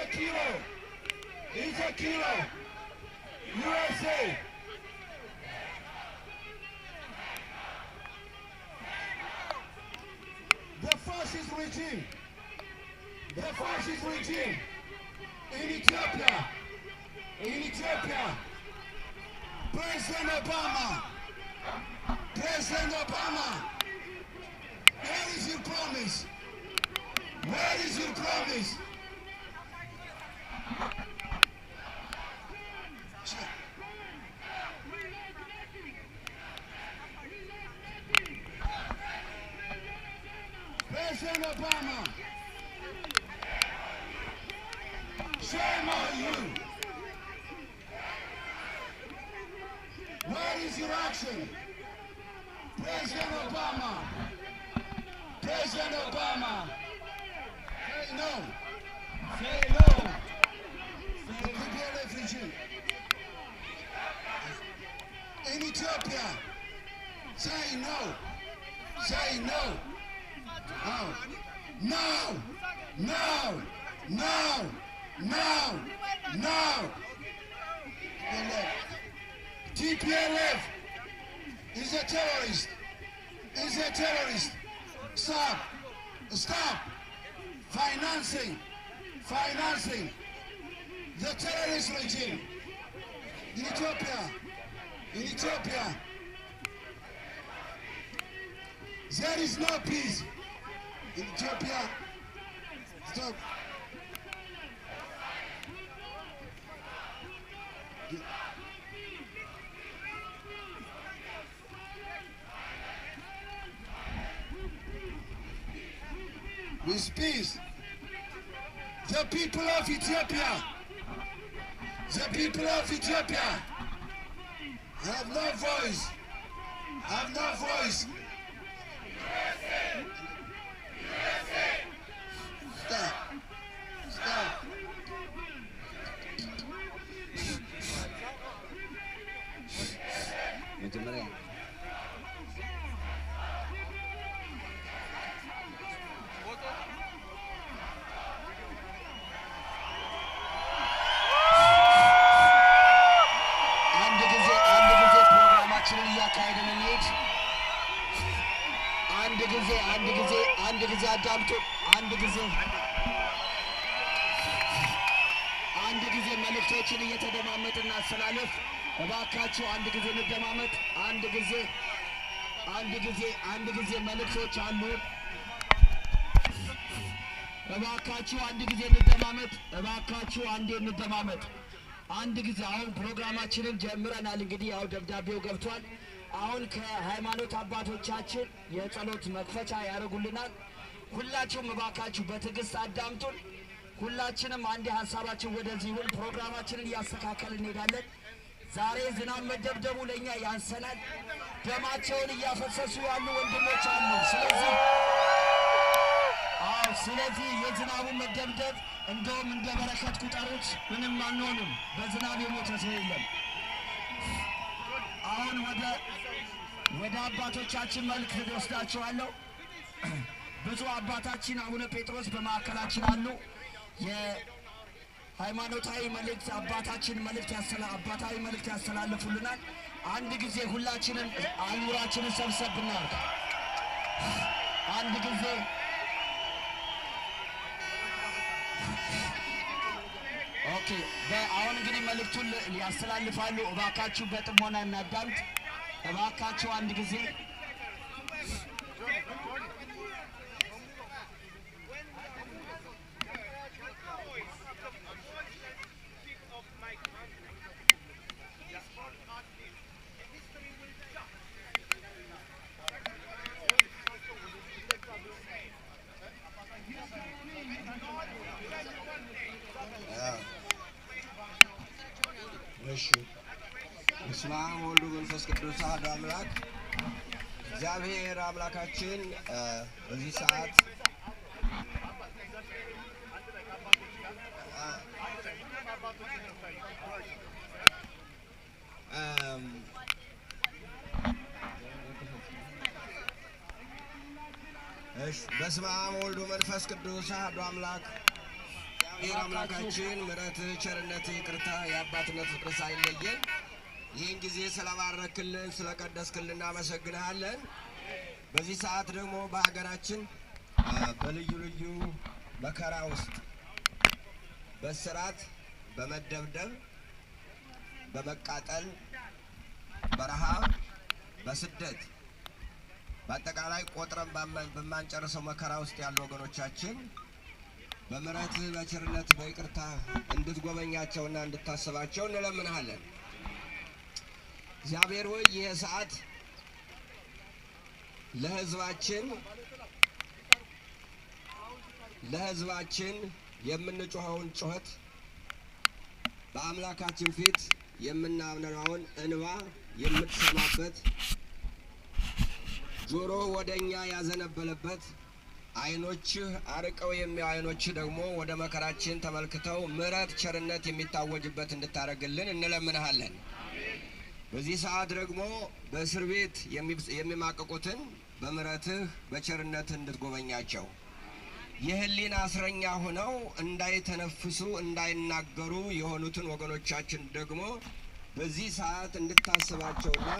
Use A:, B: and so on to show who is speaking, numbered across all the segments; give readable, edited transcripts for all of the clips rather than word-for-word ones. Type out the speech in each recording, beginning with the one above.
A: a killer. He's a killer. USA. The fascist regime. The fascist regime in Ethiopia. In Ethiopia. President Obama. President Obama. Where is your promise? Where is your promise? President Obama, shame on you. Where is your action? President Obama, President Obama, say no, say no. The TPLF regime in Ethiopia, say no, say no. No, no, no, no, no. TPLF is a terrorist, is a terrorist. Stop, stop financing, financing the terrorist regime in Ethiopia, in Ethiopia. There is no peace in Ethiopia. Stop. With peace, the people of Ethiopia, the people of Ethiopia have no voice, have no voice. Stop. Stop.
B: መጀመሪያ አንድ ጊዜ አንድ ጊዜ ፕሮግራማችንን እያካሄድን እንሂድ። አንድ ጊዜ አንድ ጊዜ አንድ ጊዜ አዳምጡ። አንድ ጊዜ አንድ ጊዜ መልእክቶችን እየተደማመጥን እናስተላልፍ። እባካችሁ አንድ ጊዜ እንደማመጥ። አንድ ጊዜ አንድ ጊዜ አንድ ጊዜ መልእክቶች አሉ። እባካችሁ አንድ ጊዜ እንደማመጥ። እባካችሁ አንዴ እንደማመጥ። አንድ ጊዜ አሁን ፕሮግራማችንን ጀምረናል። እንግዲህ ያው ደብዳቤው ገብቷል። አሁን ከሃይማኖት አባቶቻችን የጸሎት መክፈቻ ያደርጉልናል። ሁላችሁም እባካችሁ በትዕግስት አዳምጡን። ሁላችንም አንዴ ሀሳባችን ወደዚህ ይሁን። ፕሮግራማችንን እያስተካከልን እንሄዳለን። ዛሬ ዝናብ መደብደቡ ለእኛ ያንሰናል። ደማቸውን እያፈሰሱ ያሉ ወንድሞች አሉ። ስለዚህ አዎ፣ ስለዚህ የዝናቡ መደብደብ እንደውም እንደ በረከት ቁጠሩት። ምንም አንሆንም። በዝናብ የሞተ ሰው የለም። አሁን ወደ አባቶቻችን መልእክት ወስዳችኋለሁ። ብፁዕ አባታችን አቡነ ጴጥሮስ በማዕከላችን አሉ። የሃይማኖታዊ መልእክት አባታችን መልእክት ያስተላ አባታዊ መልእክት ያስተላልፉልናል። አንድ ጊዜ ሁላችንም አእምሯችንን ሰብሰብ እናድርግ። አንድ ጊዜ okay። አሁን እንግዲህ መልእክቱን ያስተላልፋሉ። እባካችሁ በጥሞና እናዳምጥ። እባካችሁ አንድ ጊዜ
C: እሺ፣ በስመ አብ ወወልድ ወመንፈስ ቅዱስ አሐዱ አምላክ። እግዚአብሔር አምላካችን በዚህ ሰዓት እሺ፣ በስመ አብ ወወልድ ወመንፈስ ቅዱስ አሐዱ አምላክ። እግዚአብሔር አምላካችን ምሕረትህ፣ ቸርነትህ፣ ይቅርታ፣ የአባትነት ፍቅር ሳይለየን ይህን ጊዜ ስለባረክልን ስለቀደስክልን እናመሰግንሃለን። በዚህ ሰዓት ደግሞ በሀገራችን በልዩ ልዩ መከራ ውስጥ በስራት፣ በመደብደብ፣ በመቃጠል፣ በረሃብ፣ በስደት በአጠቃላይ ቆጥረን በማንጨርሰው መከራ ውስጥ ያሉ ወገኖቻችን በምሕረትህ፣ በቸርነት፣ በይቅርታ እንድትጎበኛቸውና እንድታስባቸው እንለምንሃለን። እግዚአብሔር ሆይ ይህ ሰዓት ለሕዝባችን የምንጮኸውን ጩኸት፣ በአምላካችን ፊት የምናምነውን እንባ የምትሰማበት፣ ጆሮ ወደ እኛ ያዘነበለበት፣ ዓይኖችህ አርቀው የሚያዩ ዓይኖችህ ደግሞ ወደ መከራችን ተመልክተው ምሕረት፣ ቸርነት የሚታወጅበት እንድታደርግልን እንለምንሃለን። በዚህ ሰዓት ደግሞ በእስር ቤት የሚማቅቁትን በምሕረትህ በቸርነትህ እንድትጎበኛቸው፣ የሕሊና እስረኛ ሆነው እንዳይተነፍሱ እንዳይናገሩ የሆኑትን ወገኖቻችን ደግሞ በዚህ ሰዓት እንድታስባቸውና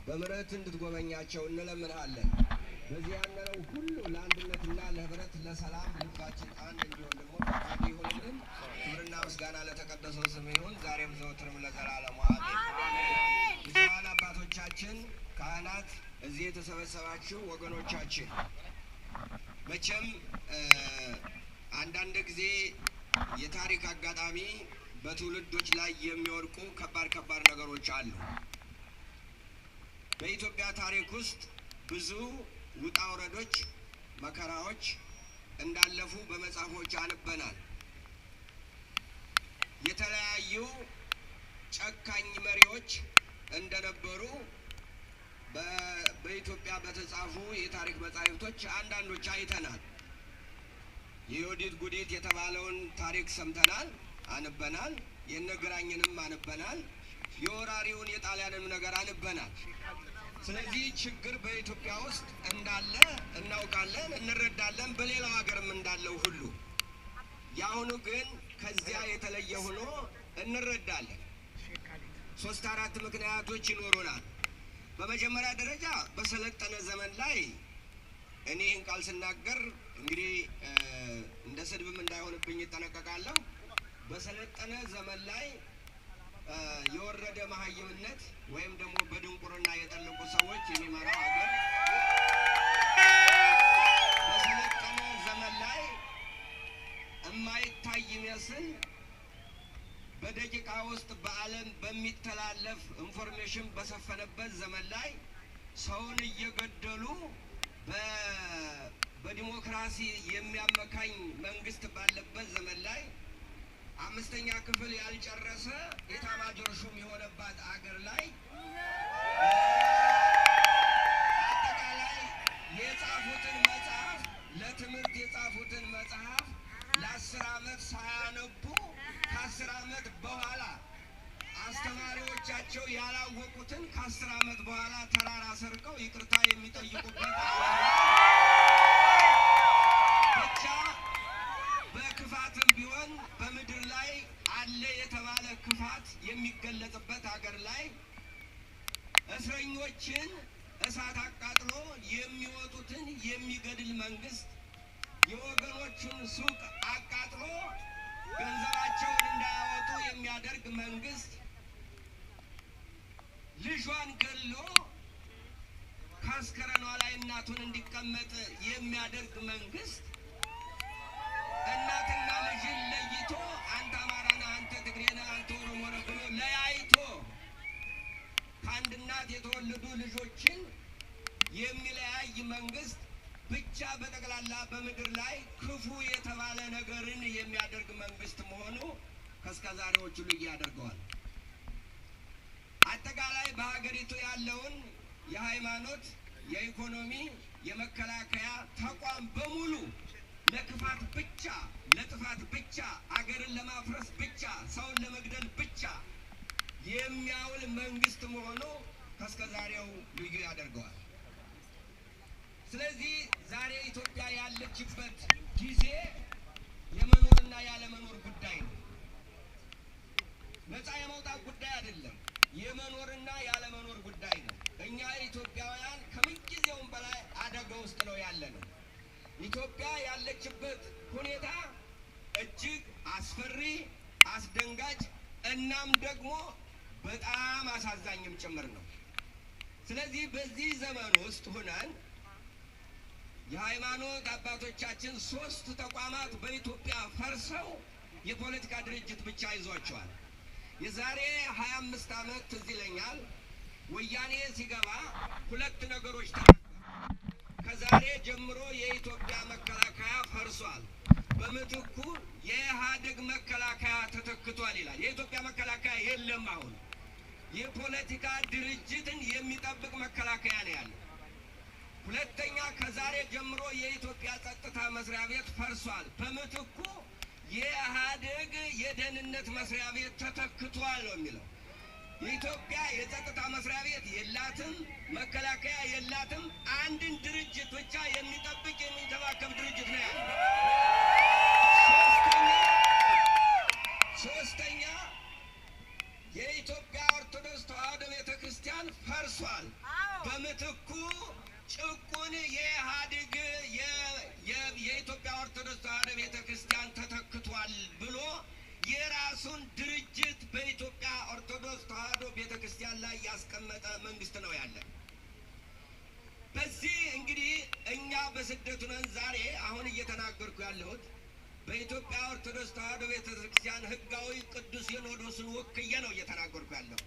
C: በምሕረት እንድትጎበኛቸው እንለምንሃለን። በዚህ ያለነው ሁሉ ለአንድነትና ለህብረት ለሰላም ልባችን አንድ እንዲሆን ደግሞ ፈቃድ ይሁንልን። ክብርና ምስጋና ለተቀደሰው ስም ይሁን፣ ዛሬም ዘወትርም ለዘላለሙ አሜን። ብፁዓን አባቶቻችን ካህናት፣ እዚህ የተሰበሰባችሁ ወገኖቻችን፣ መቼም አንዳንድ ጊዜ የታሪክ አጋጣሚ በትውልዶች ላይ የሚወድቁ ከባድ ከባድ ነገሮች አሉ። በኢትዮጵያ ታሪክ ውስጥ ብዙ ውጣ ውረዶች፣ መከራዎች እንዳለፉ በመጽሐፎች አንበናል። የተለያዩ ጨካኝ መሪዎች እንደነበሩ በኢትዮጵያ በተጻፉ የታሪክ መጻሕፍቶች አንዳንዶች አይተናል። የዮዲት ጉዲት የተባለውን ታሪክ ሰምተናል፣ አንበናል። የነግራኝንም አንበናል። የወራሪውን የጣሊያንን ነገር አንበናል። ስለዚህ ችግር በኢትዮጵያ ውስጥ እንዳለ እናውቃለን፣ እንረዳለን። በሌላው ሀገርም እንዳለው ሁሉ የአሁኑ ግን ከዚያ የተለየ ሆኖ እንረዳለን። ሶስት አራት ምክንያቶች ይኖሩናል። በመጀመሪያ ደረጃ በሰለጠነ ዘመን ላይ፣ እኔ ይህን ቃል ስናገር እንግዲህ እንደ ስድብም እንዳይሆንብኝ እጠነቀቃለሁ። በሰለጠነ ዘመን ላይ የወረደ መሀይምነት ወይም ደግሞ በድንቁርና የጠለቁ ሰዎች የሚመራው ሀገር፣ በሰለጠነ ዘመን ላይ የማይታይ ይመስል በደቂቃ ውስጥ በዓለም በሚተላለፍ information በሰፈነበት ዘመን ላይ ሰውን እየገደሉ በዲሞክራሲ የሚያመካኝ መንግስት ባለበት ዘመን ላይ፣ አምስተኛ ክፍል ያልጨረሰ ኤታማዦር ሹም የሆነባት አገር ላይ፣ አጠቃላይ የጻፉትን መጽሐፍ፣ ለትምህርት የጻፉትን መጽሐፍ ለ10 ዓመት ሳያነቡ ከ10 ዓመት በኋላ አስተማሪዎቻቸው ያላወቁትን ከ10 ዓመት በኋላ ተራራ ሰርቀው ይቅርታ የሚጠይቁበት ብቻ በክፋትም ቢሆን በምድር ላይ አለ የተባለ ክፋት የሚገለጽበት ሀገር ላይ፣ እስረኞችን እሳት አቃጥሎ የሚወጡትን የሚገድል መንግስት፣ የወገኖቹን ሱቅ አቃጥሎ ገንዘባቸውን እንዳያወጡ የሚያደርግ መንግስት፣ ልጇን ገሎ ከአስከሬኗ ላይ እናቱን እንዲቀመጥ የሚያደርግ መንግስት፣ እናትና ልጅን ለይቶ አንተ አማራ ነህ፣ አንተ ትግሬ ነህ፣ አንተ ኦሮሞ ነህ ብሎ ለያይቶ ከአንድ እናት የተወለዱ ልጆችን የሚለያይ መንግስት፣ ብቻ በጠቅላላ በምድር ላይ ክፉ የተባለ ነገርን የሚያደርግ መንግስት መሆኑ ከእስከ ዛሬዎቹ ልዩ ያደርገዋል። አጠቃላይ በሀገሪቱ ያለውን የሃይማኖት፣ የኢኮኖሚ፣ የመከላከያ ተቋም በሙሉ ለክፋት ብቻ፣ ለጥፋት ብቻ፣ አገርን ለማፍረስ ብቻ፣ ሰውን ለመግደል ብቻ የሚያውል መንግስት መሆኑ ከእስከ ዛሬው ልዩ ያደርገዋል። ስለዚህ ዛሬ ኢትዮጵያ ያለችበት ጊዜ የመኖርና ያለመኖር ኢትዮጵያ ያለችበት ሁኔታ እጅግ አስፈሪ፣ አስደንጋጭ እናም ደግሞ በጣም አሳዛኝም ጭምር ነው። ስለዚህ በዚህ ዘመን ውስጥ ሁነን የሃይማኖት አባቶቻችን 3 ተቋማት በኢትዮጵያ ፈርሰው የፖለቲካ ድርጅት ብቻ ይዟቸዋል። የዛሬ 25 ዓመት ትዝ ይለኛል፣ ወያኔ ሲገባ 2 ነገሮች ተናግሯል። ከዛሬ ጀምሮ የኢትዮጵያ መከላከያ ፈርሷል፣ በምትኩ የኢህአዴግ መከላከያ ተተክቷል ይላል። የኢትዮጵያ መከላከያ የለም። አሁን የፖለቲካ ድርጅትን የሚጠብቅ መከላከያ ነው ያለው። ሁለተኛ፣ ከዛሬ ጀምሮ የኢትዮጵያ ጸጥታ መስሪያ ቤት ፈርሷል፣ በምትኩ የኢህአዴግ የደህንነት መስሪያ ቤት ተተክቷል ነው የሚለው። የኢትዮጵያ የጸጥታ መስሪያ ቤት የላትም፣ መከላከያ የላትም። አንድን ድርጅት ብቻ የሚጠብቅ የሚንከባከብ ድርጅት ነው ያለው። ሶስተኛ፣ የኢትዮጵያ ኦርቶዶክስ ተዋሕዶ ቤተክርስቲያን ፈርሷል፣ በምትኩ ጭቁን የኢህአዴግ የኢትዮጵያ ኦርቶዶክስ ተዋሕዶ ቤተክርስቲያን ተተክቷል ብሎ የራሱን ድርጅት በኢትዮጵያ ኦርቶዶክስ ተዋሕዶ ቤተክርስቲያን ላይ ያስቀመጠ መንግስት ነው ያለ። በዚህ እንግዲህ እኛ በስደቱ ነን። ዛሬ አሁን እየተናገርኩ ያለሁት በኢትዮጵያ ኦርቶዶክስ ተዋሕዶ ቤተክርስቲያን ህጋዊ ቅዱስ ሲኖዶስን ወክዬ ነው እየተናገርኩ ያለሁት።